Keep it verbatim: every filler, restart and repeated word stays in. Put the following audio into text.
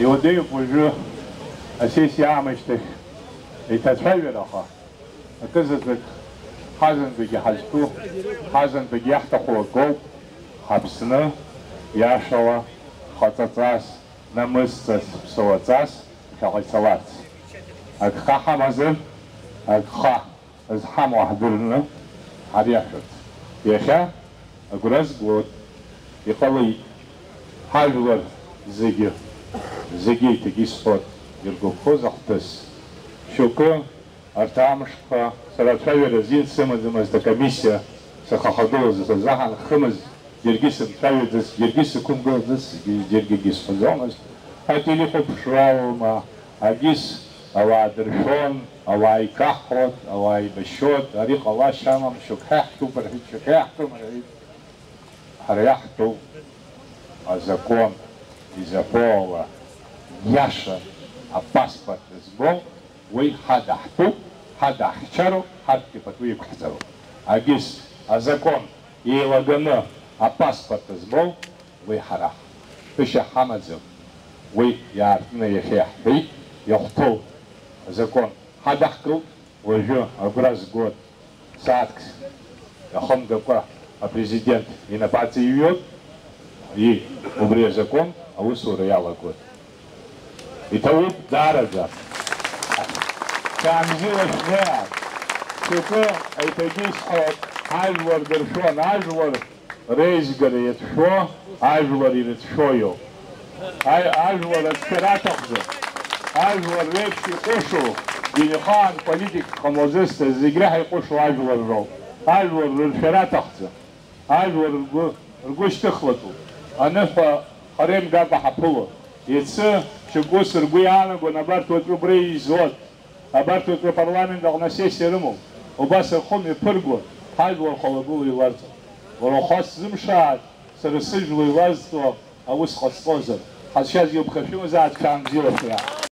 Иуадаҩуп уажәы асессиа аамышьҭахь еиҭацәажәараха, акызаҵәык ҳазынтәыгьы ҳазтәу, ҳазынтәыгьы иаҳҭаху акоуп, ҳАԥсны иашала хаҵаҵас, намысҵас, ԥсуаҵас ԥхьаҟа ицаларц. Агха ҳамазар, агха зҳамоу ҳдырны ҳариашәырц. Иахьа агәра згоит, иҟалеит, ҳажәлар зегьы, зегьы еиҭагьы исҳәоит, иргәаԥхоз ахҭыс. Шьоукы арҭ амшқәа сара ацәажәара азин сымаӡамызт, акомиссиа сахьахагылаз сазаҳанхымызт, џьаргьы сымцәажәаӡацт, џьаргьы сықәымгылаӡацт, џьаргьы акгьы сҳәаӡомызт. Ателехәаԥшралоума, акгьы с-, ауаа дыршәон, ауаа еиқәаҳхуан, ауаа еибашьуан, ари ҟалашьа амам, шьоук ҳаиҳҭоуп рҳәеит, шьоук ҳаиҳҭом рҳәеит. Ҳара иаҳтәу азакәан изаҳәо ала, иаша апаспорт змоу, уи ҳадаҳтәуп, ҳадаҳхьчароуп, ҳарҭгьы пату иқәҳҵароуп. Агьыс азакәан еилаганы апаспорт змоу, уи ҳара ҳԥышьа ҳамаӡам. Уи иаартны иахьа иаҳҳәеит, иахәҭоу азакәан ҳадаҳкылт, уажәы агәра згоит, сааҭк иахымгакәа апрезидент инапаҵаиҩуеит, и, убри азакәан аусура иалагоит. Иҭабуп даараӡа. Шәаанбзиала шәнеи. Шьоукы, еиҭагьы исҳәоит, ҳажәлар дыршәон, ажәлар реизгара иацәшәо, ажәлар ирыцәшәо иоуп. Аи-, ажәлар аҿҳәара аҭахӡам. Ажәлар реиԥш иҟәышу, динхаан политик ҟамлаӡазҭа, зегь реиҳа иҟәышу ажәлар роуп. Ажәлар рыршәара аҭахӡам. Ажәлар ргәы, ргәы шьҭыхлатәуп. Аныҳәа хара имгакәа ҳаԥыло. Иацы шьоукы ус ргәы иаанагон, абарҭ уаҵәы убра еизон. Абарҭ уаҵәы апарламент аҟны асессиа рымоуп. Убас рхы мҩаԥыргон, ҳажәлар хәалагәыла иларҵон. Уара ухы сзымшааит, сара сыжәла илазҵо аус ҟасҵозар. Ҳазшаз иуԥхашәымазааит, шәаанбзиала шәара.